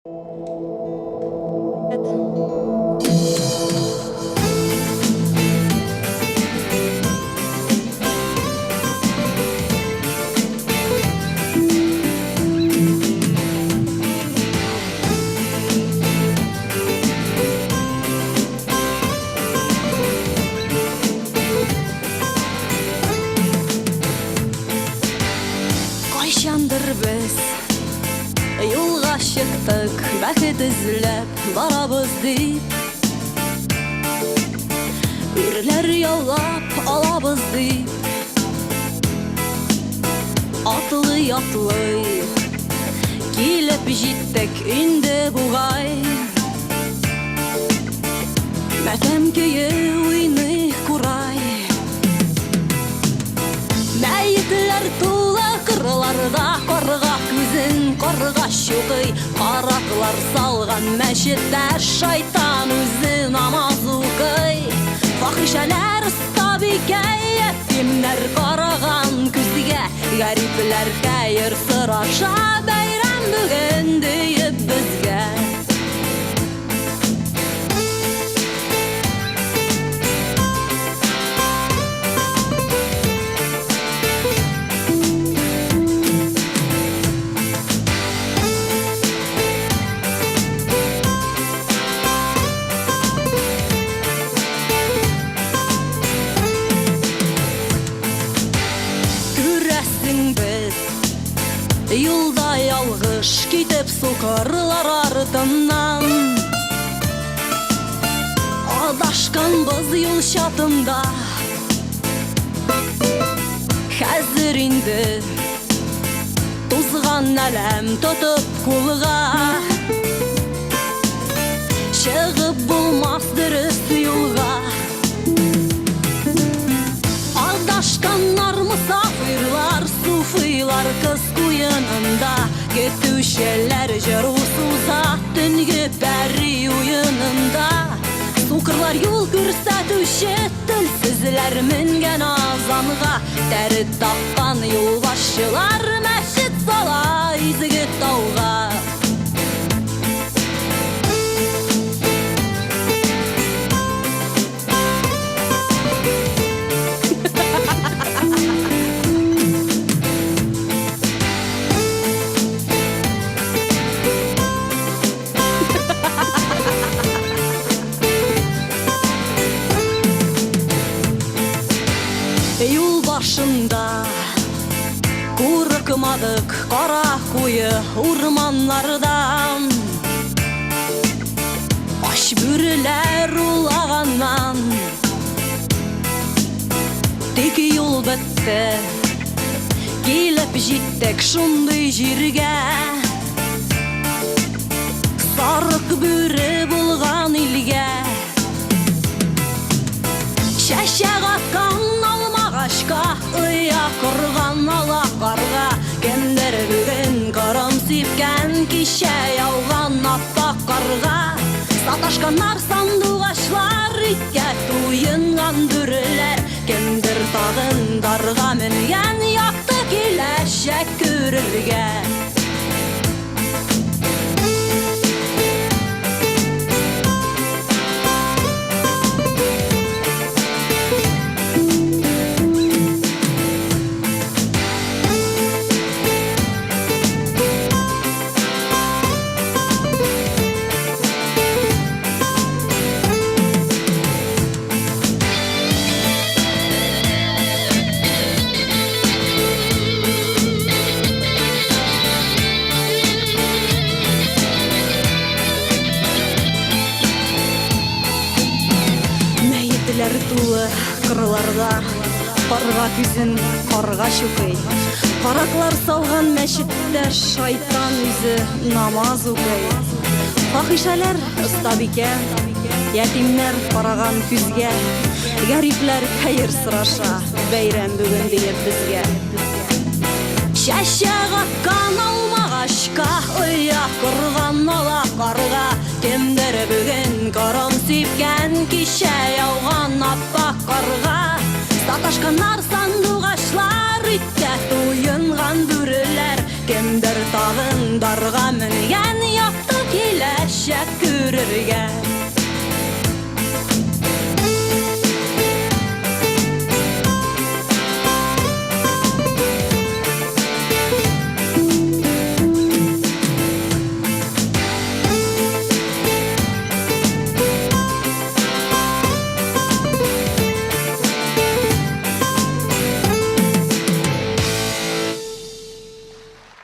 Кайчандыр без юлга чыктык, бәхет эзләп барабыз дип. Үрләр яулап алабыз дип. Атлый-атлый килеп җиттек инде бугай. Матәм көе уйный курай. Мәетләр тулы кырларда, карга күзен карга чукый. Караклар салган мәчеттә шайтан үзе намаз укый. Фахишәләр остабикә, ятимнәр караган күзгә. Гарипләр хәер сораша, бәйрәм бүген диеп безгә. Күрәсең без юлда ялгыш китеп сукырлар артыннан. Адашканбыз юл чатында. Хәзер инде тузган әләм тотып кулга чыгып булмас дөрес юлга. Алдашканнар мосафирлар, суфыйлар кыз куенында, көтүчеләр җыру суза төнге пәри уенында. Сукырлар юл күрсәтүче, телсезләр менгән азанга, тәре тапкан юлбашчылар мәчет сала изге тауга. Юл башында курыкмадык кара куе урманнардан. Ач бүреләр улаганнан. Тик юл бетте, килеп җиттек шундый җиргә. Сарык бүре булган илгә. Чәчәк аткан алмагачка, оя корган ала карга. Кемдер бүген корым сипкән, кичә яуган ап-ак карга. Саташканнар сандугачлар, иткә туенган бүреләр. Кемдер тагын дарга менгән, якты киләчәк күрергә. Мәетләр тулы кырларда, карга күзен карга чукый. Караклар салган мәчеттә шайтан үзе намаз укый. Фахишәләр остабикә, ятимнәр караган күзгә, гарипләр хәер сораша, бәйрәм бүген диеп безгә. Чәчәк аткан алмагачка, оя корган ала карга, кемдер бүген корым сипкән, кичә яуган ап-ак карга. Саташканнар сандугачлар, иткә туенган бүреләр, кемдер тагын дарга менгән, якты чәчәк күрергә.